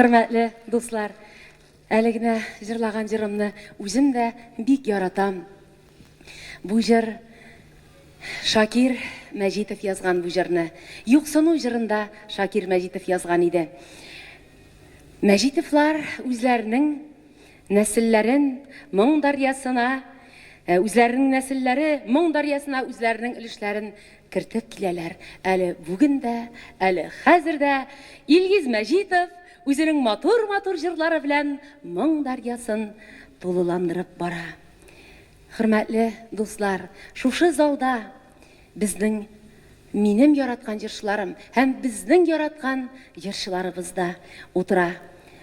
Хөрмәтле дуслар, әле генә җырлаган җырымны үзем дә бик яратам. Бу җыр Шакир Мәҗитов язган бу җырны. Юксыну җырында Шакир Мәҗитов язган иде. Мәҗитовлар үзләренең нәселләрен моң дәрьясына, үзләренең нәселләре моң дәрьясына үзләренең өлешләрен кертеп киләләр. Әле бүген дә, әле хәзер дә Илгиз Мәҗитов үзенең матур-матур җырлары белән моң дәрьясын тулыландырып бара. Хөрмәтле дуслар, шушы залда безнең минем яраткан җырчыларым һәм безнең яраткан җырчыларыбыз да утыра.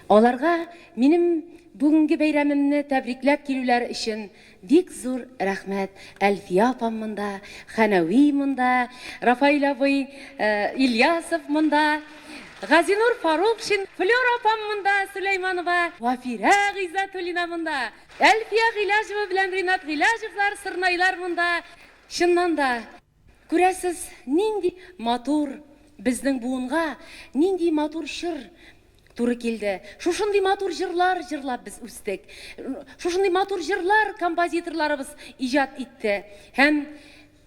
Аларга минем бүгенге бәйрәмемне тәбрикләп килүләре өчен бик зур рәхмәт. Әлфия апам монда, Хәнәви монда, Рафаэль абый Ильясов монда, Газинур Фарукшин, Флера апам монда, Сөләйманова, Вафирә Гыйззәтуллина монда, Әлфия Гыйләҗева белән Ринат Гыйләҗевлар, сорнайлар монда. Чыннан да, күрәсез, нинди матур безнең буынга, нинди матур чор туры килде. Шушындый матур җырлар җырлап без үстек. Шушындый матур җырлар композиторларыбыз иҗат итте. Һәм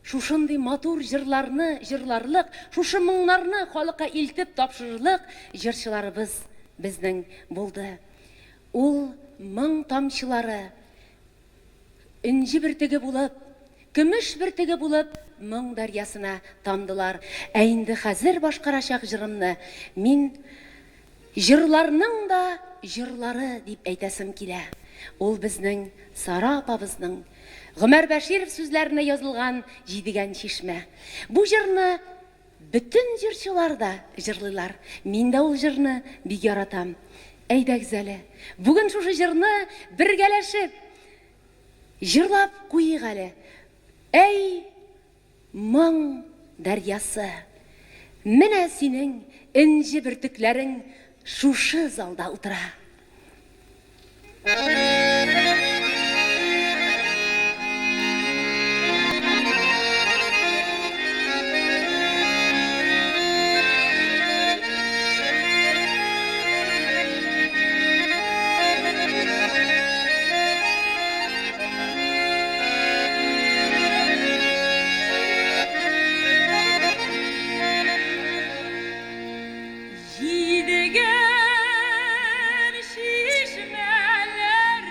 шушындый матур җырларны җырларлык, шушы моңнарны халыкка илтеп тапшырырлык җырчыларыбыз безнең булды. Ул моң тамчылары Энҗе бөртеге булып, көмеш бөртеге булып моң дәрьясына тамдылар. Ә инде хәзер башкарачак җырымны мин җырларның да җырлары дип әйтәсем килә. Ул безнең Сара апабызның Гомәр Бәширов сүзләренә язылган Җидегән чишмә. Бу җырны бөтен җырчылар да җырлыйлар. Мин дә ул җырны бик яратам. Әйдәгез әле, бүген шушы җырны бергәләшеп җырлап куйыйк әле. Әй, моң дәрьясы! Менә синең энҗе бөртекләрең шушы залда утыра. Җидегән чишмәләр.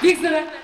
Бик зур рәхмәт.